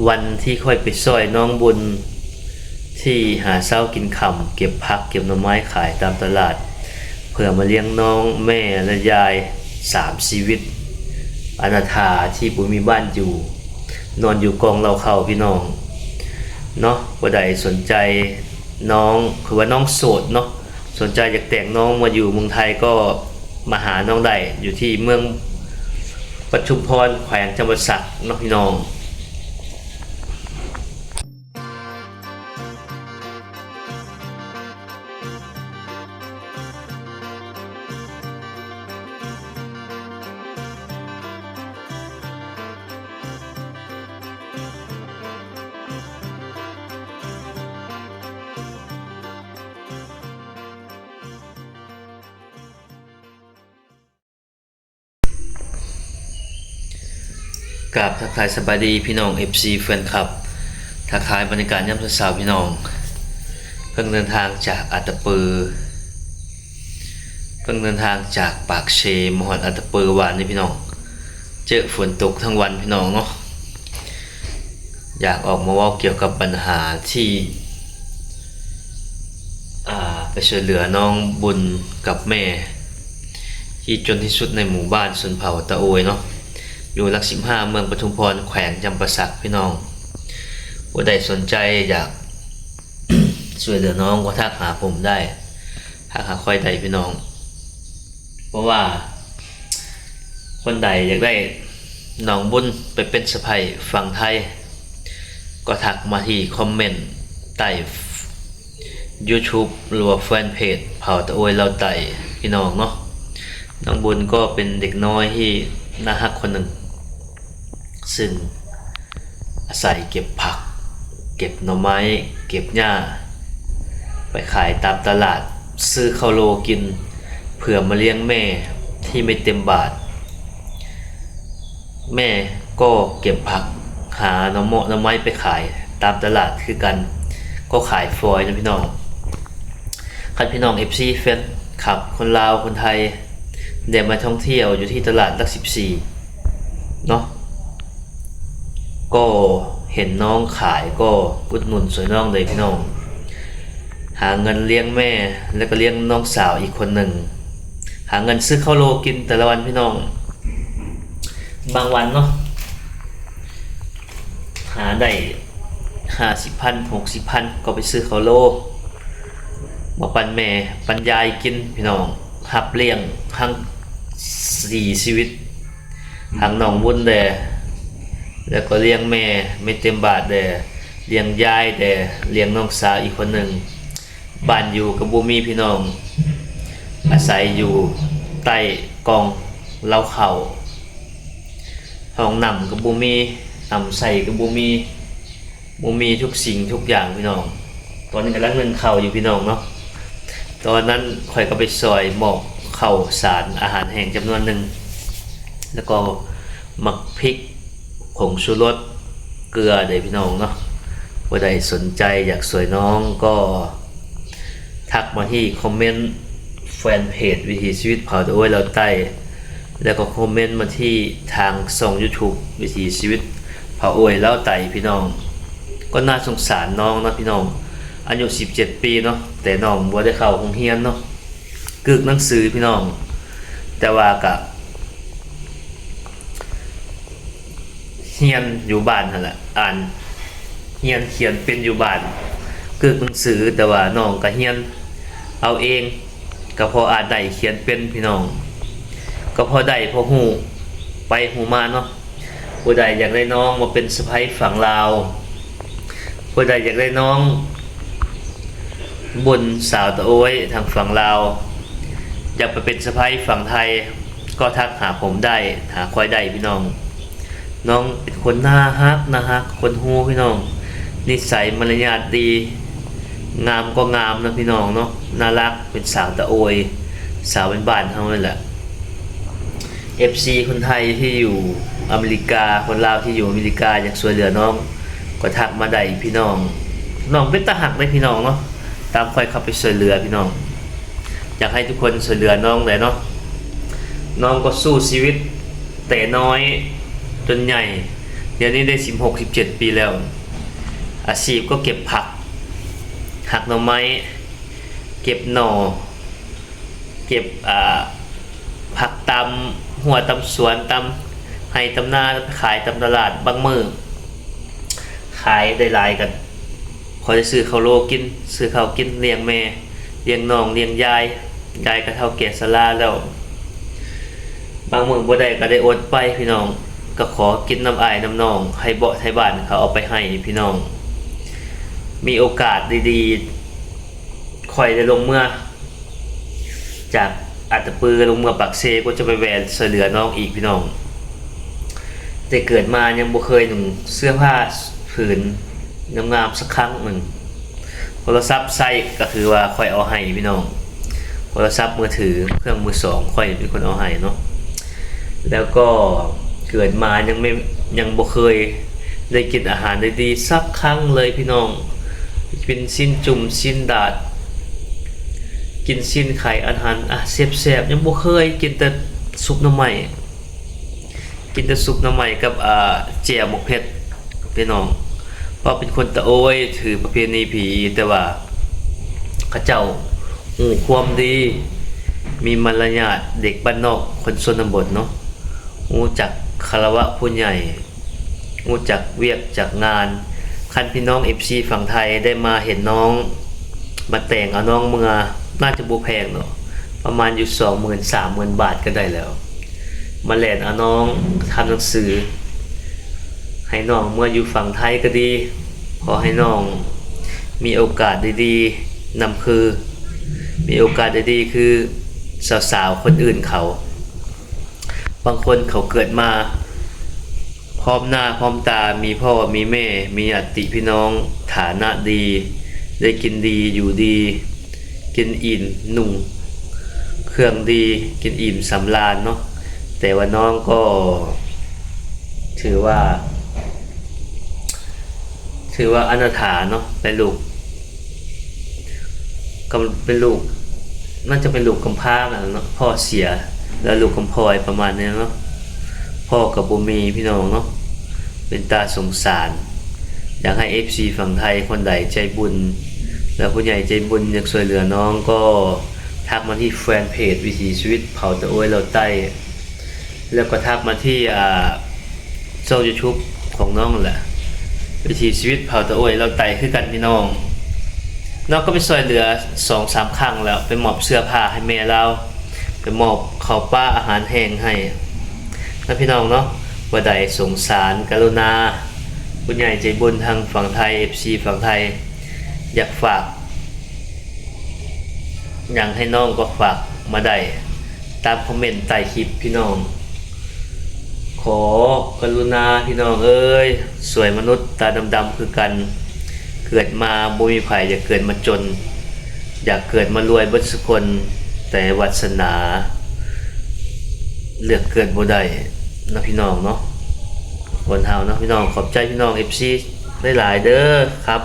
ວັນທີ່ຂ້ອຍໄປຊ່ອຍນ້ອງບຸນທີ່ຫາເຊົ້າກິນຄ່ຳ ເກັບຜັກເກັບໜໍ່ໄມ້ຂາຍຕາມຕະຫຼາດ ເພື່ອມາລ້ຽງນ້ອງແມ່ ແລະ ຍາຍສາມຊີວິດ ອະນາຖາທີ່ບໍ່ມີບ້ານຢູ່ ນອນຢູ່ກອງເລົ້າເຂົ້າພີ່ນ້ອງເນາະ. ຜູ້ໃດສົນໃຈນ້ອງ ຄືວ່ານ້ອງໂສດເນາະ ສົນໃຈຢາກແຕ່ງນ້ອງມາຢູ່ເມືອງໄທ ກໍມາຫານ້ອງໄດ້ຢູ່ທີ່ເມືອງປະທຸມພອນ ແຂວງຈຳປາສັກເນາະພີ່ນ້ອງ. ກາບທັກທາຍສະບາຍດີພີ່ນ້ອງ ເອັຟຊີ ແຟນຄລັບ ທັກທາຍບັນຍາກາດຍາມເຊົ້າໆ ພີ່ນ້ອງ. ເພິ່ງເດີນທາງຈາກອັດຕະປື ເພິ່ງເດີນທາງຈາກປາກເຊມາຮອດອັດຕະປືວານນີ້ພີ່ນ້ອງ ເຈີຝົນຕົກທັງວັນພີ່ນ້ອງເນາະ. ຢາກອອກມາເວົ້າກ່ຽວກັບບັນຫາທີ່ ອ່າ ໄປຊ່ວຍເຫຼືອນ້ອງບຸນກັບແມ່ ທີ່ຈົນທີ່ສຸດໃນໝູ່ບ້ານຊົນເຜົ່າຕາໂອຍເນາະ ຢູ່ຫຼັກສິບຫ້າ ເມືອງປະທຸມພອນ ແຂວງຈຳປາສັກພີ່ນ້ອງ. ຜູ້ໃດສົນໃຈຢາກຊ່ວຍເຫຼືອນ້ອງກໍທັກຫາຜົມໄດ້ ທັກຫາຂ້ອຍໄດ້ພີ່ນ້ອງ. ເພາະວ່າຄົນໃດຢາກໄດ້ນ້ອງບຸນໄປເປັນສະໃພ້ຝັ່ງໄທ ກໍທັກມາທີ່ຄອມເມັນໃຕ້ YouTube ຫຼືວ່າແຟນເພຈເຜົ່າຕາໂອຍລາວໃຕ້ພີ່ນ້ອງເນາະ. ນ້ອງບຸນກໍເປັນເດັກນ້ອຍທີ່ໜ້າຮັກຄົນໜຶ່ງ ຊຶ່ງອາໄສເກັບຜັກ ເກັບໜໍ່ໄມ້ ເກັບຫຍ້າ ໄປຂາຍຕາມຕະຫຼາດ ຊື້ເຂົ້າໂລກິນ ເພື່ອມາລ້ຽງແມ່ທີ່ໄມ່ເຕັມບາດ. ແມ່ກໍເກັບຜັກ ຫາໜໍ່ເມາະໜໍ່ໄມ້ໄປຂາຍຕາມຕະຫຼາດຄືກັນ ກໍຂາຍຟອຍນະພີ່ນ້ອງ. ຄັນພີ່ນ້ອງ ເອັຟຊີ ແຟນຄລັບ ຄົນລາວ ຄົນໄທ ໄດ້ມາທ່ອງທ່ຽວຢູ່ທີ່ຕະຫຼາດຫຼັກສິບສີ່ເນາະ ກໍເຫັນນ້ອງຂາຍ ກໍອຸດໜູນຊ່ວຍນ້ອງເລີຍພີ່ນ້ອງ. ຫາເງິນລ້ຽງແມ່ ແລ້ວກໍລ້ຽງນ້ອງສາວອີກຄົນໜຶ່ງ ຫາເງິນຊື້ເຂົ້າໂລກິນແຕ່ລະວັນພີ່ນ້ອງ. ບາງວັນເນາະ ຫາໄດ້ຫ້າສິບພັນ ຫົກສິບພັນ ກໍໄປຊື້ເຂົ້າໂລມາປັນແມ່ປັນຍາຍກິນພີ່ນ້ອງ. ຮັບລ້ຽງທັງສີ່ຊີວິດ ທັງນ້ອງບຸນແດ່ ແລ້ວກໍລ້ຽງແມ່ໄມ່ເຕັມບາດແດ່ ລ້ຽງຍາຍແດ່ ລ້ຽງນ້ອງສາວອີກຄົນໜຶ່ງ. ບ້ານຢູ່ກໍບໍ່ມີພີ່ນ້ອງ ອາໄສຢູ່ໃຕ້ກອງເລົ້າເຂົ້າ ຫ້ອງນ້ຳກໍບໍ່ມີ ນ້ຳໃຊ້ກໍບໍ່ມີ ບໍ່ມີທຸກສິ່ງທຸກຢ່າງພີ່ນ້ອງ. ຕອນນີ້ກຳລັງໜຶ້ງເຂົ້າຢູ່ພີ່ນ້ອງເນາະ. ຕອນນັ້ນຂ້ອຍກໍໄປຊ່ອຍມອບເຂົ້າສານອາຫານແຫ້ງຈຳນວນໜຶ່ງ ແລ້ວກໍໝາກພິກ ຜົງຊູລົດ ເກືອເດ້ພີ່ນ້ອງເນາະ. ຜູ້ໃດສົນໃຈຢາກຊ່ວຍນ້ອງກໍທັກມາທີ່ຄອມເມັນແຟນເພຈວິຖີຊີວິດເຜົ່າຕາໂອຍລາວໃຕ້ ແລ້ວກໍຄອມເມັນມາທີ່ທາງຊ່ອງ YouTube ວິຖີຊີວິດເຜົ່າໂອຍລາວໃຕ້ພີ່ນ້ອງ. ກໍໜ້າສົງສານນ້ອງເນາະພີ່ນ້ອງ ອາຍຸສິບເຈັດປີເນາະ ແຕ່ນ້ອງບໍ່ໄດ້ເຂົ້າໂຮງຮຽນເນາະ ກຶກໜັງສືພີ່ນ້ອງ ແຕ່ວ່າກະ ຮຽນຢູ່ບ້ານຫັ້ນແຫຼະ ອ່ານ ຮຽນຂຽນເປັນຢູ່ບ້ານ ກຶກໜັງສື ແຕ່ວ່ານ້ອງກະຮຽນເອົາເອງ ກະພໍອ່ານໄດ້ຂຽນເປັນພີ່ນ້ອງ ກະພໍໄດ້ພໍຮູ້ໄປຮູ້ມາເນາະ. ຜູ້ໃດຢາກໄດ້ນ້ອງມາເປັນສະໃພ້ຝັ່ງລາວ ຜູ້ໃດຢາກໄດ້ນ້ອງບຸນສາວຕາໂອຍທາງຝັ່ງລາວ ຢາກໄປເປັນສະໃພ້ຝັ່ງໄທ ກໍທັກຫາຜົມໄດ້ ຫາຂ້ອຍໄດ້ພີ່ນ້ອງ. ນ້ອງເປັນຄົນໜ້າຮັກ ໜ້າຮັກ ຄົນຮູ້ພີ່ນ້ອງ ນິໄສມາລະຍາດດີ ງາມກໍງາມນະພີ່ນ້ອງເນາະ ໜ້າຮັກ ເປັນສາວຕາໂອຍ ສາວບ້ານໆເຮົານີ້ແຫຼະ. ເອັຟຊີຄົນໄທທີ່ຢູ່ອາເມລິກາ ຄົນລາວທີ່ຢູ່ອາເມລິກາ ຢາກຊ່ວຍເຫຼືອນ້ອງ ກໍທັກມາໄດ້ພີ່ນ້ອງ. ນ້ອງເປັນຕາຮັກເດ້ພີ່ນ້ອງເນາະ ຕາມຂ້ອຍເຂົ້າໄປຊ່ວຍເຫຼືອພີ່ນ້ອງ. ຢາກໃຫ້ທຸກຄົນຊ່ວຍເຫຼືອນ້ອງແຫຼະເນາະ. ນ້ອງກໍສູ້ຊີວິດແຕ່ນ້ອຍຈົນໃຫຍ່ ດຽວນີ້ໄດ້ສິບຫົກ ສິບເຈັດປີແລ້ວ ອາຊີບກໍເກັບຜັກ ຫັກໜໍ່ໄມ້ ເກັບໜໍ່ ເກັບ ອ່າ ຜັກຕາມຮົ້ວຕາມສວນ ຕາມໄຮ່ຕາມນາ ໄປຂາຍຕາມຕະຫຼາດ. ບາງມື້ຂາຍໄດ້ຫຼາຍກໍພໍໄດ້ຊື້ເຂົ້າໂລກິນ ຊື້ເຂົ້າກິນ ລ້ຽງແມ່ ລ້ຽງນ້ອງ ລ້ຽງຍາຍ ຍາຍກໍເຖົ້າແກ່ຊະລາແລ້ວ. ບາງມື້ບໍ່ໄດ້ກໍໄດ້ອົດໄປພີ່ນ້ອງ ກໍຂໍກິນນຳອ້າຍນຳນ້ອງ ໄທເບາະໄທບ້ານເຂົາເອົາໄປໃຫ້ພີ່ນ້ອງ. ມີໂອກາດດີໆ ຂ້ອຍໄດ້ລົງເມືອ ຈາກອັດຕະປືລົງເມືອປາກເຊ ກໍຈະໄປແວ່ຊ່ວຍເຫຼືອນ້ອງອີກພີ່ນ້ອງ. ແຕ່ເກີດມາຍັງບໍ່ເຄີຍນຸ່ງເສື້ອຜ້າຜືນງາມໆ ສັກຄັ້ງໜຶ່ງ. ໂທລະສັບໃຊ້ກໍຖືວ່າຂ້ອຍເອົາໃຫ້ພີ່ນ້ອງ ໂທລະສັບມືຖືເຄື່ອງມືສອງ ຂ້ອຍເປັນຄົນເອົາໃຫ້ເນາະ. ແລ້ວກໍເກີດມາຍັງ ຍັງບໍ່ເຄີຍໄດ້ກິນອາຫານດີໆ ສັກຄັ້ງເລີຍພີ່ນ້ອງ. ກິນຊີ້ນຈຸ່ມ ຊີ້ນດາດ ກິນຊີ້ນໄກ່ ອາຫານແຊບໆ ຍັງບໍ່ເຄີຍ ກິນແຕ່ຊຸບໜໍ່ໄມ້ ກິນແຕ່ຊຸບໜໍ່ໄມ້ກັບ ອ່າ ແຈ່ວໝາກເຜັດພີ່ນ້ອງ. ເພາະເປັນຄົນຕະໂອ້ຍ ຖືປະເພນີຜີ ແຕ່ວ່າເຂົາເຈົ້າຮູ້ຄວາມດີ ມີມາລະຍາດເດັກບ້ານນອກຄົນຊົນນະບົດເນາະ ຮູ້ຈັກຄາລະວະຜູ້ໃຫຍ່ ຮູ້ຈັກວຽກຈັກງານ. ຄັນພີ່ນ້ອງເອັຟຊີຝັ່ງໄທໄດ້ມາເຫັນນ້ອງ ມາແຕ່ງເອົານ້ອງເມືອ ໜ້າຈະບໍ່ແພງດອກ ປະມານຢູ່ສອງໝື່ນ ສາມໝື່ນບາດກໍໄດ້ແລ້ວ. ມາແລ່ນເອົານ້ອງ ທຳໜັງສືໃຫ້ນ້ອງເມືອຢູ່ຝັ່ງໄທກໍດີ. ຂໍໃຫ້ນ້ອງມີໂອກາດດີໆນຳຄື ມີໂອກາດດີໆຄືສາວໆຄົນອື່ນເຂົາ. ບາງຄົນເຂົາເກີດມາ ພ້ອມໜ້າພ້ອມຕາ ມີພໍ່ມີແມ່ ມີຍາດຕິພີ່ນ້ອງ ຖານະດີ ໄດ້ກິນດີຢູ່ດີ ກິນອີ່ມນຸ່ງເຄື່ອງດີ ກິນອີ່ມສຳລານເນາະ. ແຕ່ວ່ານ້ອງກໍຖືວ່າ ຖືວ່າອະນາຖາເນາະ ເປັນລູກ ກໍເປັນລູກ ໜ້າຈະເປັນລູກກຳພ້າຫັ້ນແຫຼະເນາະ ພໍ່ເສຍ ແລ້ວລູກກຳພ້ອຍປະມານນີ້ເນາະ. ພໍ່ກໍບໍ່ມີພີ່ນ້ອງເນາະ ເປັນຕາສົງສານ. ຢາກໃຫ້ເອັຟຊີຝັ່ງໄທຄົນໃດໃຈບຸນ ແລະ ຜູ້ໃຫຍ່ໃຈບຸນຢາກຊ່ວຍເຫຼືອນ້ອງ ກໍທັກມາທີ່ແຟນເພຈວິຖີຊີວິດເຜົ່າຕາໂອ້ຍລາວໃຕ້ ແລ້ວກໍທັກມາທີ່ ອ່າ ຊ່ອງຢູທູບຂອງນ້ອງນັ້ນແຫຼະ ວິຖີຊີວິດເຜົ່າຕາໂອ້ຍລາວໃຕ້ຄືກັນພີ່ນ້ອງ. ນ້ອງກໍໄປຊ່ວຍເຫຼືອສອງສາມຄັ້ງແລ້ວ ໄປມອບເສື້ອຜ້າໃຫ້ແມ່ລາວ ໄປມອບເຂົ້າປາອາຫານແຫ້ງໃຫ້ນະພີ່ນ້ອງເນາະ. ຜູ້ໃດສົງສານກະລຸນາ ຜູ້ໃຫຍ່ໃຈບຸນທາງຝັ່ງໄທ ເອັຟຊີຝັ່ງໄທ ຢາກຝາກ ຫຍັງໃຫ້ນ້ອງກໍຝາກມາໄດ້ຕາມຄອມເມັນໃຕ້ຄລິບພີ່ນ້ອງ. ຂໍກະລຸນາພີ່ນ້ອງເອີຍ ຊ່ວຍມະນຸດຕາດຳໆຄືກັນ. ເກີດມາບໍ່ມີໃຜຢາກເກີດມາຈົນ ຢາກເກີດມາລວຍເບິດສຸຄົນ ແຕ່ວາດສະໜາເລືອກເກີດບໍ່ໄດ້ເນາະພີ່ນ້ອງເນາະ. ຄົນເຮົາເນາະພີ່ນ້ອງ ຂອບໃຈພີ່ນ້ອງເອັຟຊີຫຼາຍໆເດີຄັບ.